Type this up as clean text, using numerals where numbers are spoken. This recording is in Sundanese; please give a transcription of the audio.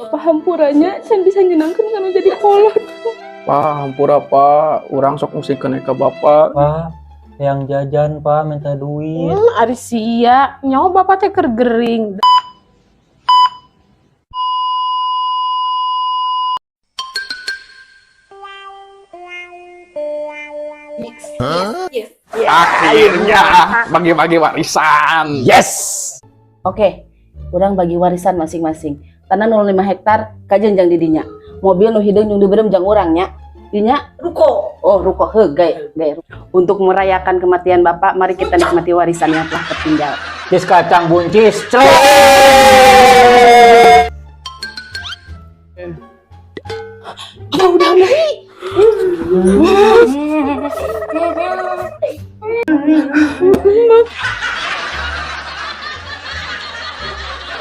Bapak hampura nya, can bisa nyenangkeun kana jadi kolot. Pak, hampura, Pak, urang sok musikeun ka Bapak. Pak, yang jajan, Pak, minta duit. Ari sia, nyawa bapak teh keur gering. Akhirnya bagi-bagi warisan. Yes. Oke, urang bagi warisan masing-masing. Tanah 05 hektar kajen jang didinya. Mobil nu hideung jeung nu beureum jang urang nya. Dinya Ruko. Oh, ruko heuh gae gae. Untuk merayakan kematian Bapak, mari kita nikmati warisan yang telah tertinggal. Cis kacang buncis. Clek.